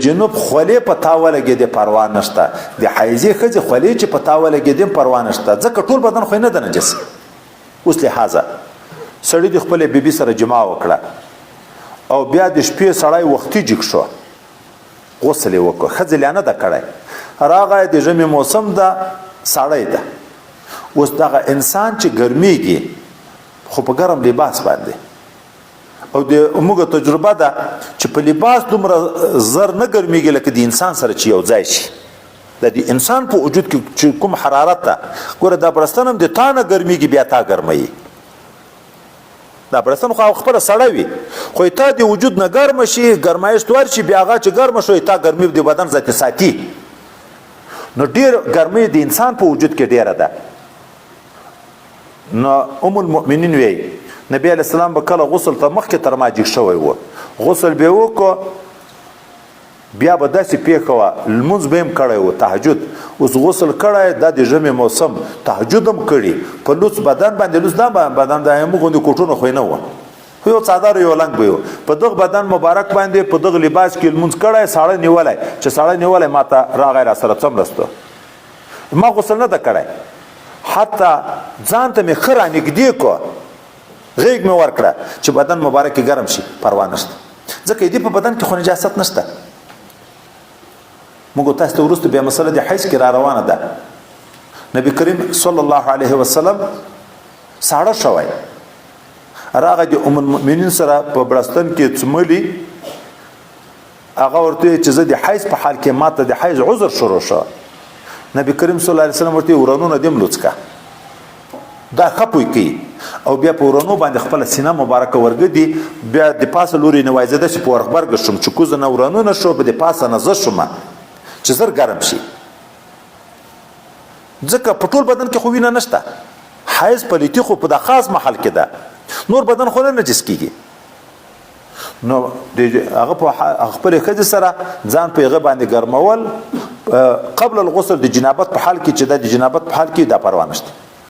جنوب خولې په تا ولګېدې پروا نشته، د حیضې ښځې خولې چې په تا ولګېدې هم پروا نشته، ځکه ټول بدن خو یې نه ده نجس. اوس لهذا سړي د خپلې بیبي سره جما وکړه او بیا د شپې سړی وختي جګ شو، غسل یې وکړ، ښځې لا نه ده کړی، راغی د ژمي موسم ده، سړی ده. اوس دغه انسان چې ګرمیږي خو په ګرم لباس باندې، او د موږ تجربه ده چې په لباس دومره زر نه ګرمیږي لکه د انسان سره چې یو ځای شي. د دې انسان په وجود کې چې کوم حرارت ده، ګوره دا برستن هم د تا نه ګرمیږي بیا تا ګرموي. دا برستن خو خپله سړه وي، خو تا د وجود نه ګرمه شي، ګرمایښت ورشي، بیا هغه چې ګرمه شو تا ګرمي د بدن ذاتې ساتي. نو ډېر ګرمي د انسان په وجود کې ډېره ده. نو ام المؤمنین وی نبی علیه السلام به کله غسل ته مخکې تر ما جګ شوی و، غسل به یې وکړو، بیا به داسې پېښه وه، لمونځ به یې هم کړی و، تهجد. اوس غسل کړی، دا د ژمي موسم، تهجد هم کړي، په لوڅ بدن باندې، لوڅ دا بدن د موږ غوندې کوټونه خو یې نه وه، خو یو څادر یو لنګ به یې په دغه بدن مبارک باندې په دغه لباس کې لمونځ کړی، ساړه نیولی، چې ساړه نیولی ما ته راغی را سره څملستو، ما غسل نه ده کړی، حتی ځان ته مې ښه رانږدې کړو، غېږ مې ورکړه چې بدن مبارک یې ګرم شي، پروا نشته، ځکه دې په بدن کې خو نجاست نشته. موږ تاسو ته وروسته بیا مسله د حیض کې را روانه ده. نبی کریم صلی الله علیه وسلم ساړه شوی، راغی د ام المؤمنین سره په بړستن کې څملي، هغه ورته چې زه د حیض په حال کې ماته د حیض عذر شروع شو. نبی کریم صلی الله علیه وسلم ورته ورنونه دیم لوڅ کا، دا ښه پوی کوي، او بیا په ورنو باندې خپله سینه مبارکه ورګدي، بیا د پاسه لوري نه وایي زه داسې په ورغبرګ شوم چې کوزه نه ورنونه شو، په د پاسه نه زه شوم چې زر ګرم شي، ځکه په ټول بدن کې خو وینه نشته، حیض پلیتي خو په دا خاص محل کې ده، نور بدن خو نه نجس کېږي. نو د هغه په خپل ښځې سره ځان په هغه باندې ګرمول قبل الغسل د جنابت په حال کې چې د جنابت په حال کې دا پروا نشته.